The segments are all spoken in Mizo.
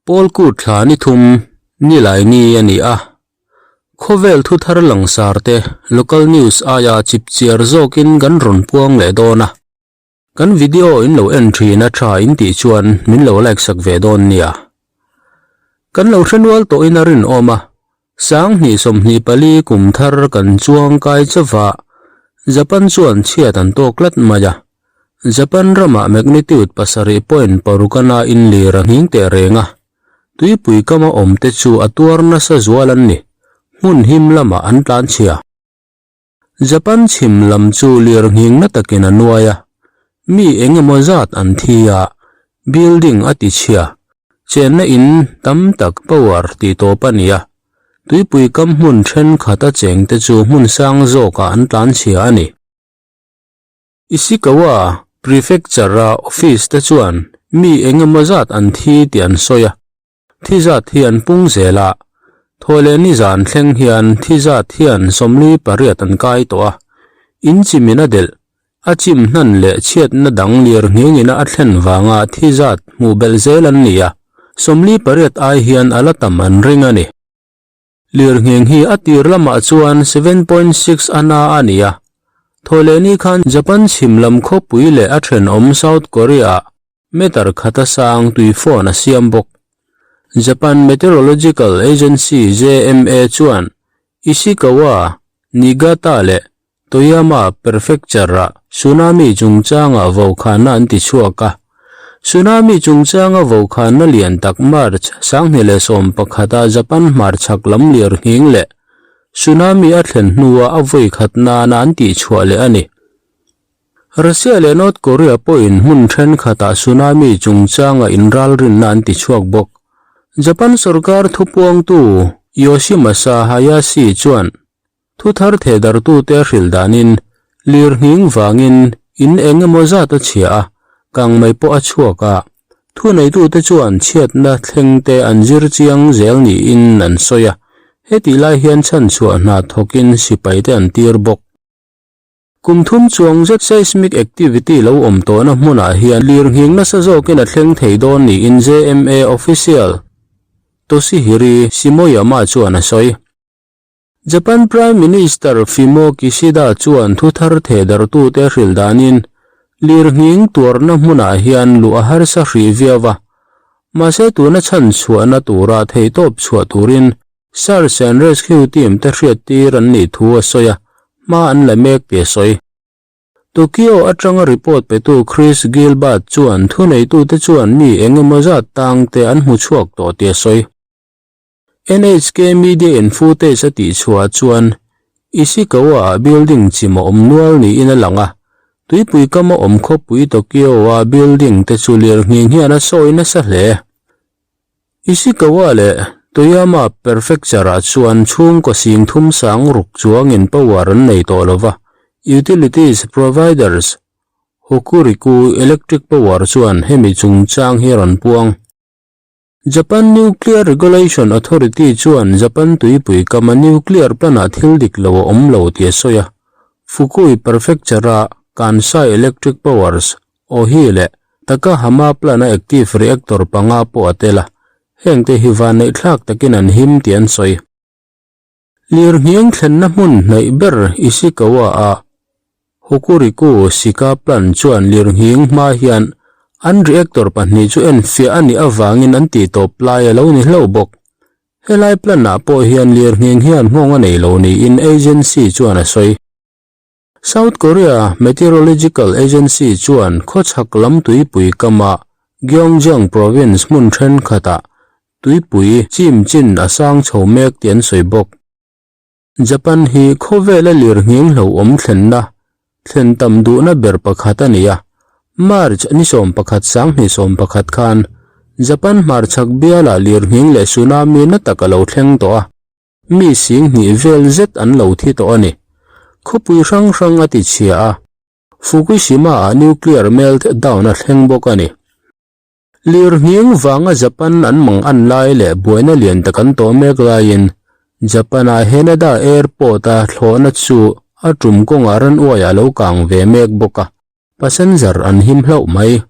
Pawlkut thla ni thum nilai ni a ni a, khawvel thuthar langsar te local news aia chip chiar zawkin kan rawn puang leh dawn a, kan video in lo en thin a tha in tih chuan min lo like sak ve dawn nia. Kan lo hre nual tawhin a rinawm a, Sanghnih 24 kum thar kan chuang kai chauha Japan chuan chhiat an tawk tlat mai a. Japan ramah magnitude pasarih point paruk a na in lir a nghing teh reng a. Tuipui kama awm te chu a tuar nasa zual an ni. Hmun him lamah an tlan chhia. Japan chhim lam chu lir nghing na takin a nuai a. Mi eng emaw zat an thi a, building a ti chhia. Chenna in tam tak power tih tawp a ni a, tuipui kam hmun thenkhat a cheng te chu hmun sang zawkah an tlan chhia a ni. Ishikawa Prefecture-a office te chuan mi eng emaw zat an thi tih an sawi a, thi zat hi an pung zel a, thawhleh ni zan thleng hian thi zat hian 48 an kai tawh a, in chimin a delh A chim hnan leh chhiatna dang lir nghengina a thlen vanga thi zat hmuh belh zel an ni a, 48 ai hian a la tam an ring a ni. Lir ngheng hi a tir lamah chuan 7.6 a na a ni a, thawhlehni khan Japan chhim lam khawpui leh a thenawm South Korea-ah meter khata sang tui phone a siam bawk. Japan Meteorological Agency, JMA, chuan Ishikawa, Niigata leh Toyama Prefecture-ah tsunami chungchanga vaukhana an ti chhuak a. Tsunami chungchanga vaukhana lian tak March 2011 a Japan hmarchhak lam lir nghing leh tsunami a thlen hnua a vawi khat nana an tih chhuah leh a ni. Russia leh North Korea pawhin hmun thenkhatah tsunami chungchanga inralrinna an ti chhuak bawk. Japan sorkar thupuangtu Yoshimasa Hayashi chuan Thu thar theh dartute a hrilh danin lir nghing vangin in eng emaw zat a chhia a, kang mai pawh a chhuak a. Thuneitute chuan chhiatna thlengte an zir chiang zel niin an sawi a, hetih lai hian chhanchhuah hna thawkin sipaite an tir bawk. Kum thum chuang zet seismic activity lo awm tawhna hmunah hian lir nghing nasa zawkin a thleng thei dawn niin JMA official Toshihiri Shimoyama chuan a sawi. Japan Prime Minister Fumio Kishida chuan thu thar theh dartute hrilh danin lirnghing tuarna hmunah hian luh a harsa hrih viau a, mahse tuna chhan chhuahna tura theihtawp chhuah turin Search and Rescue team te hriattir an nih thu a sawi a, hma an la mek tih a sawi. Tokyo atanga report petu Chris Gilbert chuan thuneitute chuan mi eng emaw zat tangte an hmu chhuak tawh tih a sawi. NHK Media in footage a tih chhuah chuan Ishikawa-ah building chim a awm nual niin a lang a, tuipui kama awm khawpui Tokyo-a building te chu lirnghing hian a sawi nasa hle. Ishikawa leh Toyama Prefecture-ah chuan chhungkaw sing thum sang ruk chuangin power an nei tawh lo va, utilities providers Hokuriku Electric Power chuan hemi chungchang hi a rawn puang. Japan Nuclear Regulation Authority chuan Japan tuipui kama nuclear plant-ah thil dik lo a awm lo tih a sawi a. Fukui Prefecture-a Kansai Electric Power's Ohi leh Takahama plant-a active reactor panga pawh a tel a, hengte hi vanneihthlak takin an him tih an sawi. Lirnghing thlenna hmun hnaih ber Ishikawa-a Hokuriku Shika plant chuan lirnghing hma hian an reactor pahnih chu enfiah a nih avangin an tihtawp lai a lo ni hlauh bawk. Helai plant-ah pawh hian lirnghing hian nghawng a nei lo niin agency chuan a sawi. South Korea Meteorological Agency chuan khawchhak lam tuipui kama Gyeongjeong province hmun thenkhatah tuipui chim chin a sang chho mek tih an sawi bawk. Japan hi khawvela lirnghing hlauhawm thlenna thlen tam duhna ber pakhat a ni a, March ni 11 2011 khan Japan hmarchhak bialah lirnghing leh tsunami na tak a lo thleng tawh a. Mi sing hnih vel zet an lo thi tawh a ni. Khawpui hrang hrang a ti chhia a, Fukushima-ah nuclear meltdown a thleng bawk a ni. Lirnghing vanga Japan an mang an lai leh buaina lian tak an tawh mek laiin Japan-ah Haneda Airport-a thlawhna chu a tum kawngah ran uaiah a lo kang ve mek bawk a, passenger an him hlauh mai.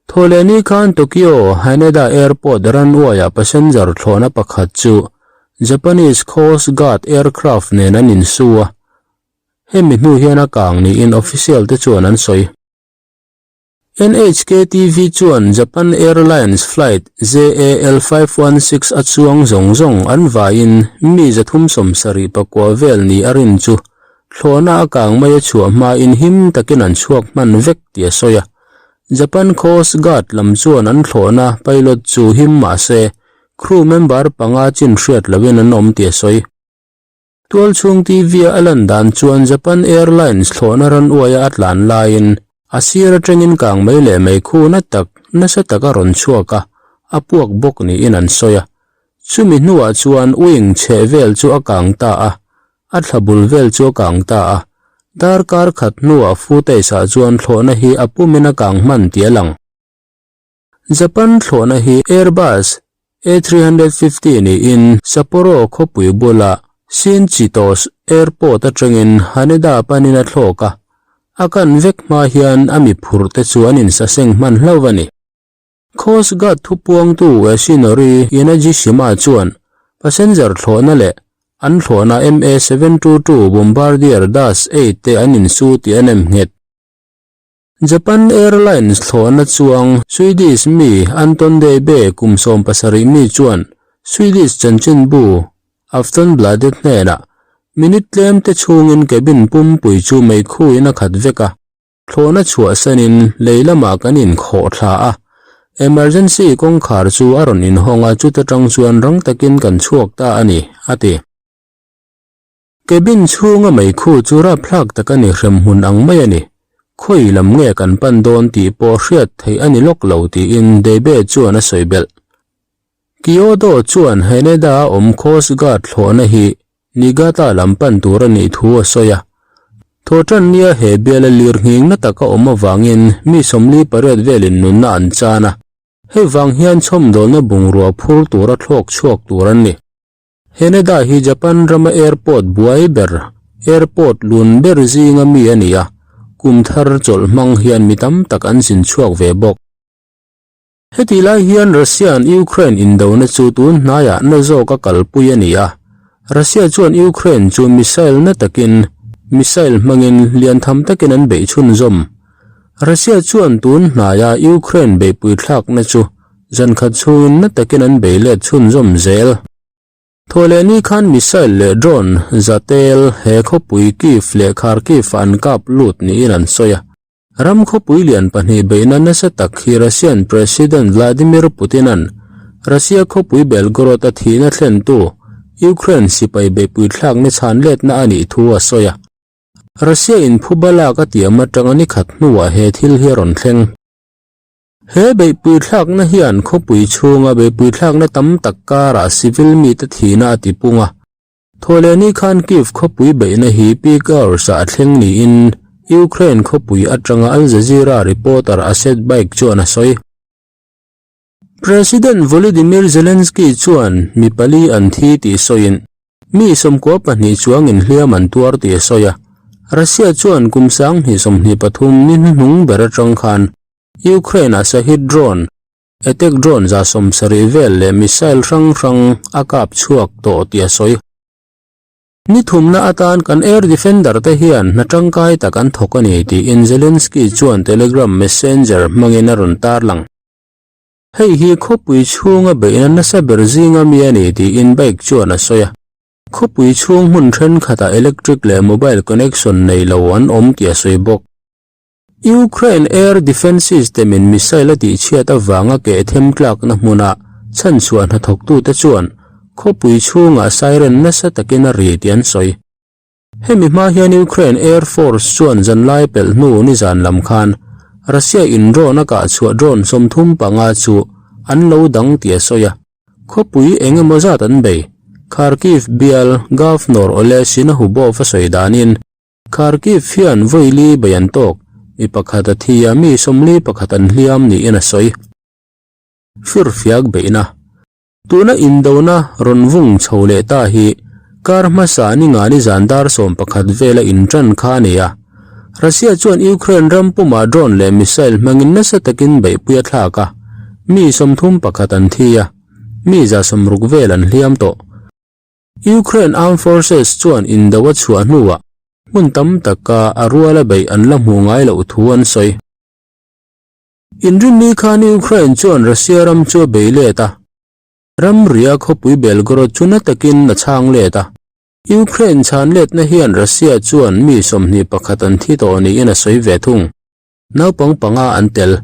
Thawhlehni khan Tokyo Haneda Airport runway-ah passenger thlawhna pakhat chu Japanese Coast Guard aircraft nen an insu a, hemi hnu hian a kang niin official te chuan an sawi. NHK TV chuan Japan Airlines flight JAL 516 a chuang zawng zawng an vaiin mi 379 vel ni a rin chu thlawhna a kang mai a chhuah hmain him takin an chhuak hman vek tih a sawi a. Japan Coast Guard lam chuan an thlawhna pilot chu him mah se crew member panga chin hriat loin an awm tih a sawi. Tualchhung TV-a a lan dan chuan Japan Airlines thlawhna ran uaia a tlan laiin a sir atangin kang mai leh mei khu na tak nasa tak a rawn chhuak a, a puak bawk niin an sawi a. Chumi hnuah chuan wing chheh vel chu a kang ta a, a thla bul vel chu a kang ta a. Darkar khat hnuah footage-ah chuan thlawhna hi a pumin a kang hman tih a lang. Japan thlawhna hi Airbus A 350 niin Sapporo khawpui bula Shin Chitose Airport atangin Haneda panin a thlawk a, a kan vek hma hian a mi phurh te chu an insaseng hman hlauh a ni. Coast Guard thupuangtu Yashinori Yanagishima chuan passenger thlawhna leh an thlawhna MA 722 Bombardier Dash 8 te an insu tih a nem nghet. Japan Airlines thlawhna chuang Swedish mi Anton Deibe kum 70 mi chuan Swedish chanchinbu Aftonbladet hnenah minute tlem te chhungin cabin pumpui chu meikhuin a khat vek a, thlawhna chhuahsanin lei lamah kan inkhawh thla a, emergency kawngkhar chu a rawn inhawng a chuta tang chuan rang takin kan chhuak ta a ni, a ti. Cabin chhunga meikhu chu rapthlak tak a ni hremhmun ang mai a ni. Khawi lam nge kan pan dawn tih pawh hriat theih a ni lawk lo tiin Debe chuan a sawi belh. Kyodo chuan Haneda a awm Coast Guard thlawhna hi Niigata lam pan tur a nih thu a sawi a. Thawhtan nia he biala lir nghing na tak a awm avangin mi 48 velin nunna an chan a. Hei vang hian chhawmdawlna bungrua phur tura thlawk chhuak tur an ni. Haneda hi Japan rama airport buai ber, airport lun ber zinga mi a ni a, kum thar chawlh hmang hian mi tam tak an zin chhuak ve bawk. Hetih lai hian Russia-a'n Ukraine indona chu tun hnaiah na zawk a kalpui a ni a, Russia chuan Ukraine chu missile na takin, missile hmangin lian tham takin an beih chhunzawm. Russia chuan tun hnaia Ukraine beihpui thlakna chu Zan khat chhungin na takin an bei let chhunzawm zel. Thawhlehni khan missile leh drone za tel he khawpui Kyiv leh Kharkiv ah an kap lut niin an sawi a. Ram khawpui lian pahnih beihna nasa tak hi Russian President Vladimir Putin-a'n Russia khawpui Belgorod a thihna thlentu Ukraine sipai beihpui thlakna chhan letna a nih thu a sawi a. Russia in phuba lak a tiam atanga ni khat hnuah he thil hi a rawn thleng. He beihpui thlakna hian khawpui chhunga beihpui thlakna tam tak karah civil mite thihna a tipung a. Thawhlehni khan Kyiv khawpui beihna hi peak hours-ah a thleng niin Ukraine khawpui atanga Al Jazeera reporter Asad Baig chuan a sawi. President Volodymyr Zelensky chuan mi pali an thi tih sawiin mi 92 chuangin hliam an tuar tih a sawi a. Russia chuan kum 2023 ni hnuhnung ber atang khan Ukraine-ah Shahed drone, attack drone 70 vel leh missile hrang hrang a kap chhuak tawh tih a sawi. Ni thumna atan kan air defender te hian hna tangkai tak an thawk a ni tiin Zelensky chuan Telegram messenger hmangin a rawn tarlang. Hei hi khawpui chhunga beihna nasa ber zinga mi a ni tiin Baik chuan a sawi a. Khawpui chhung hmun thenkhatah electric leh mobile connection nei lo an awm tih a sawi bawk. Ukraine air defence system-in missile a tihchhiat avanga keh them tlakna hmuna chhanchhuah hnathawktute chuan khawpui chhungah siren nasa takin a ri tih an sawi. Hemi hma hian Ukraine Air Force chuan zanlai pelh hnu nizan lam khan Russia-in drone a kahchhuah drone 35 chu an lo dang tih a sawi a. Khawpui eng emaw zat an bei. Kharkiv bial Governor Oleh Sinahubov a sawi danin Kharkiv hian vawi bei an tawk, mi pakhat a thi a, mi 41 an hliam niin a sawi. Firfiak beihna. Tuna indona rawn vung chho leh ta hi kar hmasa ni nga ni zan dar 11 vela intan kha a ni a. Russia chuan Ukraine ram pumah drone leh missile hmangin nasa takin beihpui a thlak a, mi 31 an thi a, mi 60 vel an hliam tawh. Ukraine Armed Forces chuan indo a chhuah hnuah hmun tam taka a ruala beih an la hmuh ngai loh thu an sawi. Inrinni khan Ukraine chuan Russia ram chu a bei let a, ramria khawpui Belgorod chu na takin a chhang let a. Ukraine chhan letna hian Russia chuan mi 21 an thi tawh niin a sawi ve thung. Naupang panga an tel.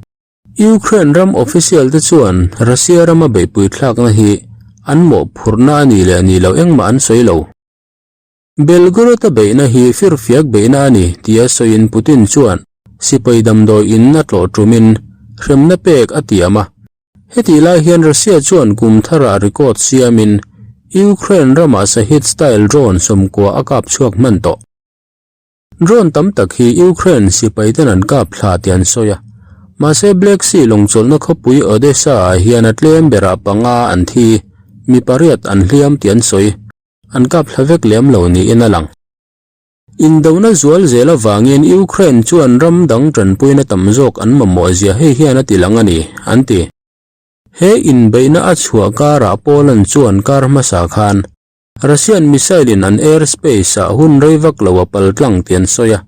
Ukraine ram official te chuan Russia rama beihpui thlakna hi an mawhphurhna a nih leh nih loh engmah an sawi lo. Belgorod-a beihna hi firfiak beihna a ni tia sawiin Putin chuan sipai damdawi in a tlawh tumin hremna pek a tiam a. Hetih lai hian Russia chuan kum tharah record siamin Ukraine ramah Shahed style drone 90 a kap chhuak hman tawh. Drone tam tak hi Ukraine sipai ten an kap thla tih an sawi a, mahse Black Sea lawngchawlhna khawpui Odessa ah hian a tlem berah panga an thi, mi pariat an hliam tih an sawi. An kap thla vek lem lo niin a lang. Indona zual zel avangin Ukraine chuan ram dang tanpuina tam zawk an mamawh zia hei hian a ti lang a ni, an ti. He inbeihna a chhuah karah Poland chuan kar hmasa khan Russian missile in an airspace ah hun rei vak lo a pal tlang tih an sawi a,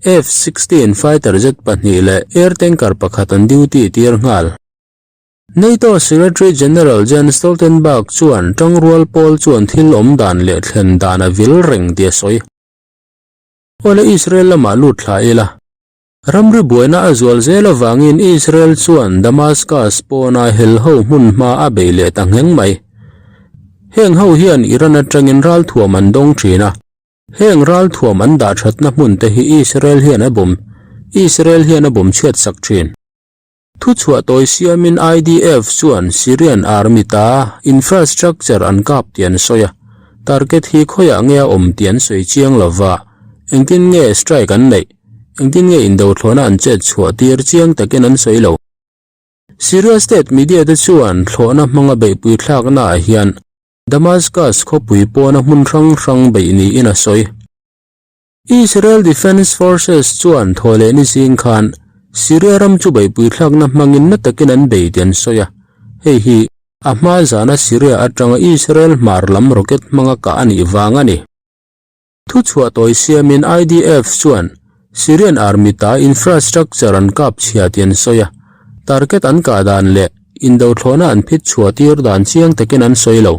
F-16 fighter jet pahnih leh air tanker pakhat an duty tir nghal. NATO Secretary General Jens Stoltenberg chuan tangrual pawl chuan thil awm dan leh thlen dan a vil reng tih a sawi. Awle Israel lamah lut thla ila. Ramri buaina a zual zel avangin Israel chuan Damascus pawna hel ho hmun hma a bei leh ta ngheng mai. Heng ho hian Iran atangin ralthuam an dawng thin a. Heng ralthuam an dah thatna hmun te hi Israel hian a bawm Israel hian a bawm chhiat sak thin. Thuchhuah tawi siamin IDF chuan Syrian army ta infrastructure an kap tih an sawi a, target hi khawiah nge a awm tih an sawi chiang lova, engtin nge strike an neih, engtin nge indothlawhna an chet chhuah tir chiang takin an sawi lo. Syria state media te chuan thlawhna hmanga beihpui thlaknaah hian Damascus khawpui pawna hmun hrang hrang beih niin a sawi. Israel Defense Forces chuan thawhlehni zing khan Syria ram chu beihpui thlakna hmangin na takin an bei tih an sawi a, hei hi a hma zana Syria atanga Israel hmar lam rocket hmanga kah a nih vang a ni. Thuchhuah tawi siamin IDF chuan Syrian army ta infrastructure an kap chhia tih an sawi a, target an kah dan leh indothlawhna an phit chhuah tir dan chiang takin an sawi lo.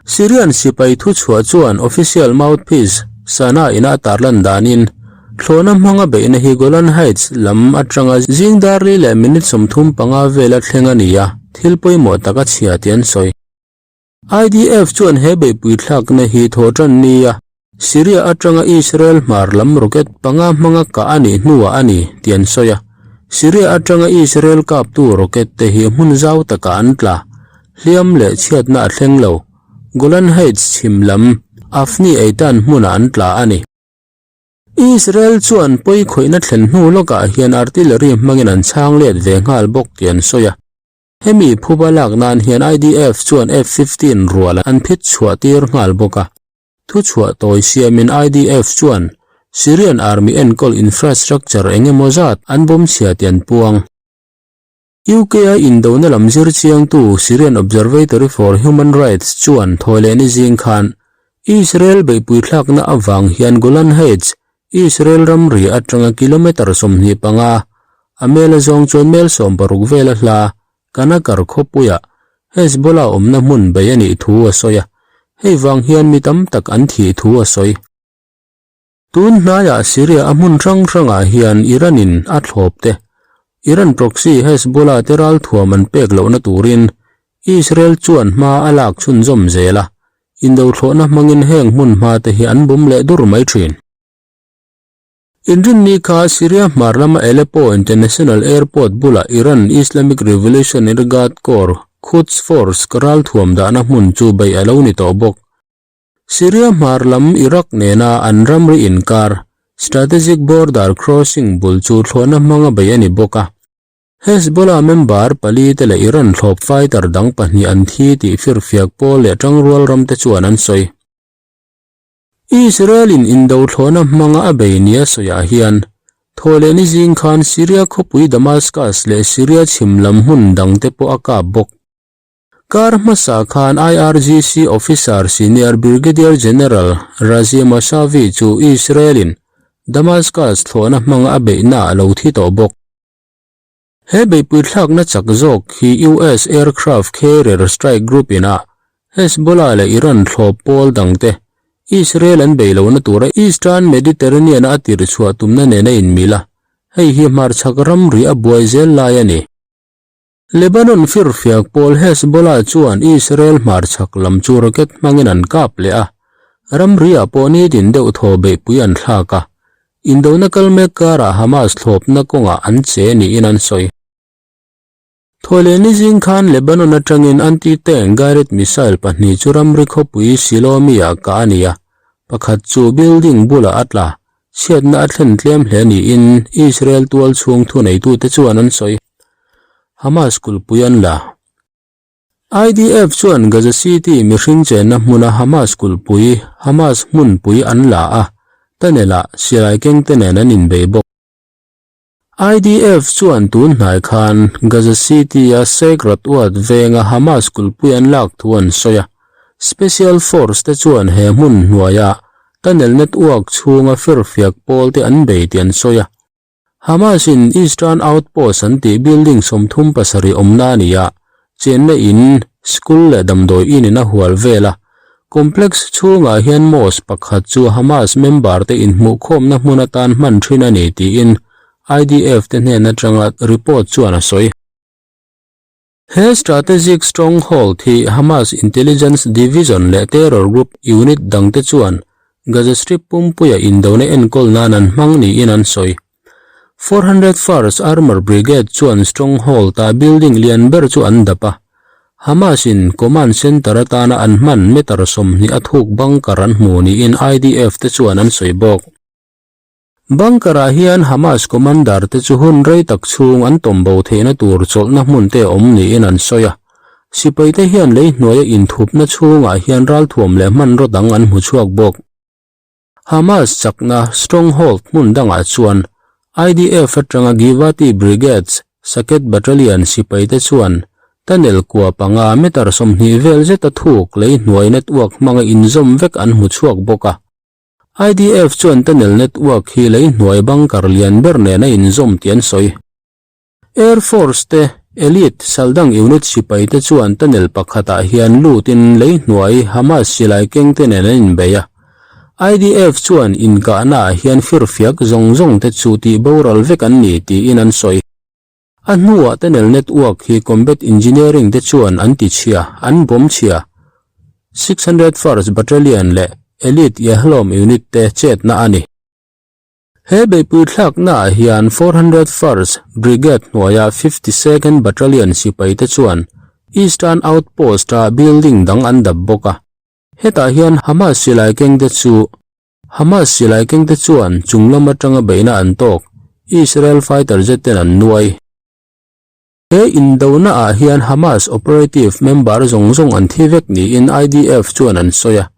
Syrian sipai thuchhuah chuan official mouthpiece Sana ina a tarlan danin thlawhna hmanga beihna hi Golan Heights lam atanga zing dar li leh minute 35 vela thleng a ni a, thil pawimawh tak a chhia tih an sawi. IDF chuan he beihpui thlakna hi thawh tan nia Syria atanga Israel hmar lam rocket panga hmanga kah a nih hnuah a ni tih an sawi a. Syria atanga Israel kaptu rocket te hi hmun zau takah an tla. Hliam leh chhiatna a thleng lo. Golan Heights chhim lam Avni Eitan hmunah an tla a ni. Israel chuan pawi khawihna thlen hnu lawkah hian artillery hmangin an chhang let ve nghal bawk tih an sawi a. Hemi phuba lak nan hian IDF chuan F-15 rual an phit chhuah tir nghal bawk a. Thuchhuah tawi siamin IDF chuan Syrian army enkawl infrastructure eng emaw zat an bawm chhia tih an puang. UK-a indona lam zir chiangtu Syrian Observatory for Human Rights chuan thawilehni zing khan Israel beihpui thlakna avang hian Golan Heights, Israel ramri atanga kilometre 25, a mela zawng chuan mel 60 vela hla Kanakar khawpuia Hezbollah awmna hmun bei a nih thu a sawi a, hei vang hian mi tam tak an thih thu a sawi. Tun hnaiah Syria a hmun hrang hrangah hian Iran-in a thlawp te, Iran proxy Hezbollah te ralthuam an pek lohna turin Israel chuan hma a lak chhunzawm zel a, indothlawhna hmangin heng hmun hma te hi an bum leh dur mai thin. Inrinni kha Syria hmar lama Aleppo International Airport bulah Iran Islamic Revolutionary Guard Corps Quds Force ralthuam dahna hmun chu beih a lo ni tawh bawk. Syria hmar lam Iraq nena an ramri inkar, strategic border crossing bul chu thlawhna hmanga beih a ni bawk a. Hezbollah member pali te leh Iran thlawp fighter dang pahnih an thi tih firfiak pawl leh tangrual ram te chuan an sawi. Israel-in indothlawhna hmanga a bei nia sawiah hian. Thawhlehni zing khan Syria khawpui Damascus leh Syria chhim lam hmun dangte pawh a kap bawk. Kar hmasa khan IRGC officer Senior Brigadier General Razi Mousavi chu Israel-in Damascus thlawhna hmanga a beihnaah a lo thi tawh bawk. He beihpui thlakna chak zawk hi US aircraft carrier strike group ina Hezbollah leh Iran thlawp pawl dangte Israel an bei lohna tura Eastern Mediterranean-a a tirh chhuah tumna nen a inmil a, hei hi hmarchhak ramri a buai zel lai a ni. Lebanon firfiak pawl Hezbollah chuan Israel hmarchhak lam chu rocket hmangin an kap leh a, ramri-ah pawh nitin deuh thaw beihpui an thlak a, Indona kal mek karah Hamas thlawpna kawngah an che niin an sawi. Thawhlehni zing khan Lebanon atangin anti-tank guided missile pahnih chu ramri khawpui Silomi-ah kah a ni a, pakhat chu building bulah a tla, chhiatna a thlen tlem hle niin Israel tual chhung thuneitute chuan an sawi. Hamas kulhpui an la. IDF chuan Gaza City mihring chenna hmuna Hamas kulhpui, Hamas hmunpui an la a, tunnel-ah silai kengte nen an inbei bawk. IDF chuan tun hnai khan Gaza City-a Sheikh Ratwat venga Hamas kulhpui an lak thu an sawi a, Special Force te chuan he hmun hnuaia tunnel network chhunga firfiak pawlte an bei tih an sawi a. Hamas-in Eastern Outpost an tih building 37 awmna a ni a, chenna in, school leh damdawi in in a hual vel a. Complex chhungah hian mosque pakhat chu Hamas member te inhmuhkhawmna hmun atan hman thin a ni tiin IDF te hnen atanga report chuan a sawi. He strategic stronghold hi Hamas intelligence division leh terror group unit dangte chuan Gaza Strip pumpuia indona enkawl nan an hmang niin an sawi. 401st Armour Brigade chuan stronghold-a building lian ber chu an dap a, Hamas-in command center atana an hman meter 20 a thuk bunker an hmu niin IDF te chuan an sawi bawk. Bunker-ah hian Hamas commander te chu hun rei tak chhung an tawm bo theihna tur chawlhna hmun te awm niin an sawi a. Sipai te hian lei hnuaia inthupna chhungah hian ralthuam leh hmanraw dang an hmu chhuak bawk. Hamas chakna stronghold hmun dangah chuan IDF atanga Givati Brigades Saket Battalion sipai te chuan tunnel kua panga meter 20 vel zeta thuk lei hnuai network hmanga inzawm vek an hmu chhuak bawk a. IDF chuan tunnel network hi lei hnuai bunker lian ber nen a inzawm tih an sawi. Air Force te elite saldang unit sipai te chuan tunnel pakhatah hian lutin lei hnuai Hamas silai keng te nen an inbei a. IDF chuan inkahnaah hian firfiak zawng zawng te chu tih boral vek an ni tiin an sawi. A hnuah tunnel network hi Combat Engineering te chuan an ti chhia, an bawm chhia. 601st Battalion leh Elite Yahlom Unit te chetna a ni. He beihpui thlaknaah hian 401st Brigade hnuaia 52nd Battalion sipai te chuan Eastern Outpost-a building dang an dap bawk a. Hetah hian Hamas silai kengte chu Hamas silai kengte chuan chung lam atanga beihna an tawk, Israel fighter jet ten an nuai. He indona ah hian Hamas operative member zawng zawng an thi vek niin IDF chuan an sawi a.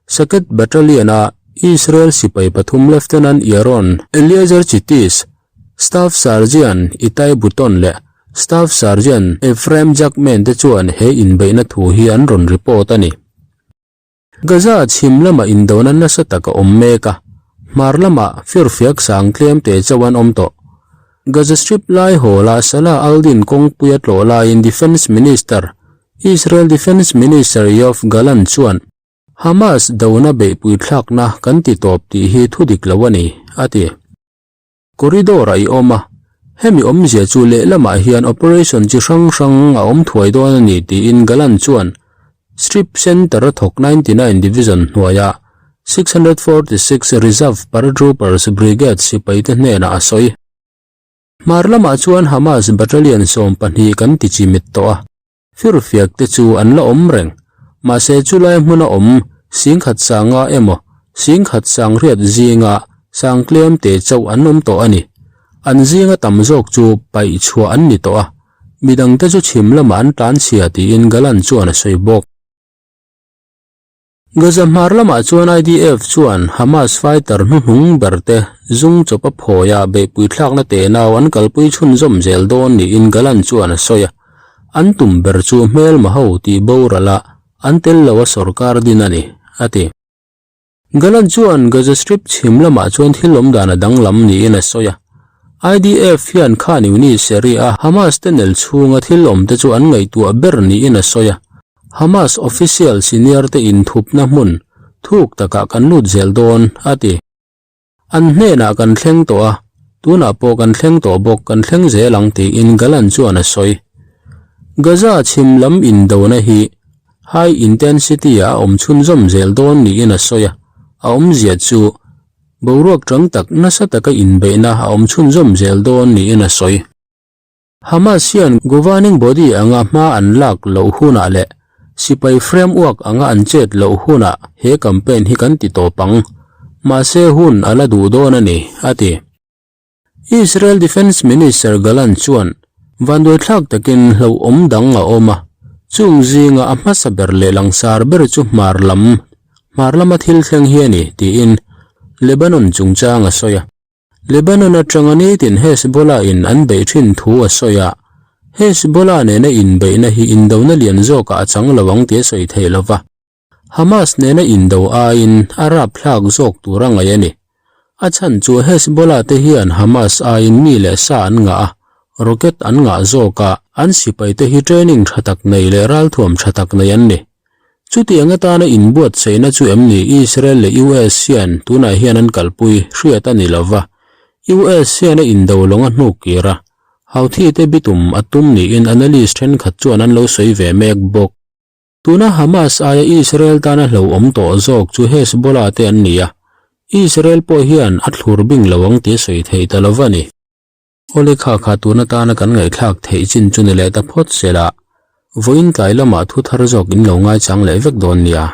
Saket Battalion a Israel sipai pathum Lieutenant Yaron Eliezer Chitis, Staff Sergeant Itai Buton leh Staff Sergeant Ephraim Jackman te chuan he inbeihna thu hi an rawn report a ni. Gaza chhim lamah indona nasa tak a awm mek a, hmar lamah firfiak sang tlem te chauh an awm tawh. Gaza Strip lai hawlah Salah al-Din kawngpui a tlawh laiin Defence Minister, Israel Defence Minister Yoav Gallant chuan, Hamas dona beihpui thlakna kan ti tawp tih hi thu dik lo a ni, a ti. Corridor-ah i awm a, hemi awmzia chu lehlamah hian operation chi hrang hrang a awm thuai dawn a ni tiin Gallant chuan Strip Centre-a thawk 99 Division hnuaia 646 Reserve Paratroopers Brigade sipaite hnenah a sawi. Hmar lamah chuan Hamas battalion 12 kan ti chimit tawh a. Firfiak te chu an la awm reng, mahse chulai hmuna awm singkhat sanga emaw singkhat sangriat zinga sang tlem te chauh an awm tawh a ni. An zinga tam zawk chu paih chhuah an ni tawh a, midang te chu chhim lamah an tlanchhia tiin Gallant chuan a sawi bawk. Gaza hmar lamah chuan IDF chuan Hamas fighter hnuhnung ber te zung chawp a phawi a beihpui thlakna tenau an kalpui chhunzawm zel dawn niin Gallant chuan a sawi a. An tum ber chu hmelma ho tih boral a an tel lo a sorkar din a ni, a ti. Gallant chuan Gaza Strip chhim lamah chuan thil awm dan a danglam niin a sawi a. IDF hian Khan Yunis area Hamas te nel chhunga thil awm te chu an ngaihtuah ber niin a sawi a. Hamas official senior te inthupna hmun thuk takah kan lut zel dawn, a ti. An hnenah kan thleng tawh a, tunah pawh kan thleng tawh bawk, kan thleng zel ang tiin Gallant chuan a sawi. Gaza chhim lam indona hi high intensity ah a awm chhunzawm zel dawn niin a sawi a, a awmzia chu boruak tang tak nasa taka inbeihna a awm chhunzawm zel dawn niin a sawi. Hamas hian governing body anga hma an lak loh hunah leh sipai framework anga an chet loh hunah he campaign hi kan ti tawp ang. Mahse hun a la duh dawn a ni, a ti. Israel Defence Minister Gallant chuan vanduaithlak takin hlauhawm dang a awm a, chung zinga a hmasa ber leh langsar ber chu hmar lam, hmar lama thil thleng hi a ni, tiin Lebanon chungchang a sawi a. Lebanon atanga nitin Hezbollah in an beih thin thu a sawi a, Hezbollah nena inbeihna hi indona lian zawkah a chang lo ang tih a sawi theih lo va, Hamas nena indo aiin a rapthlak zawk tur a ngaih a ni. A chhan chu Hezbollah te hian Hamas aiin mi leh sa an ngah a, rocket an ngah zawk a, an sipai te hi training tha tak nei leh ralthuam tha tak nei an ni. Chutiang atana inbuatsaihna chu em ni Israel leh US hian tunah hian an kalpui hriat a ni lova, US hian a indo lawng a hnuk kir a, Houthi te bitum a tum niin analyst thenkhat chuan an lo sawi ve mek bawk. Tuna Hamas aia Israel tana hlauhawm tawh zawk chu Hezbollah te an ni a, Israel pawh hian a thlur bing lo ang tih a sawi theih ta lova ni. Awle kha kha tun atana kan ngaihthlak theih chin chu ni leh ta phawt se la, vawiin tlai lamah thu thar zawk in lo ngaichang leh vek dawn nia.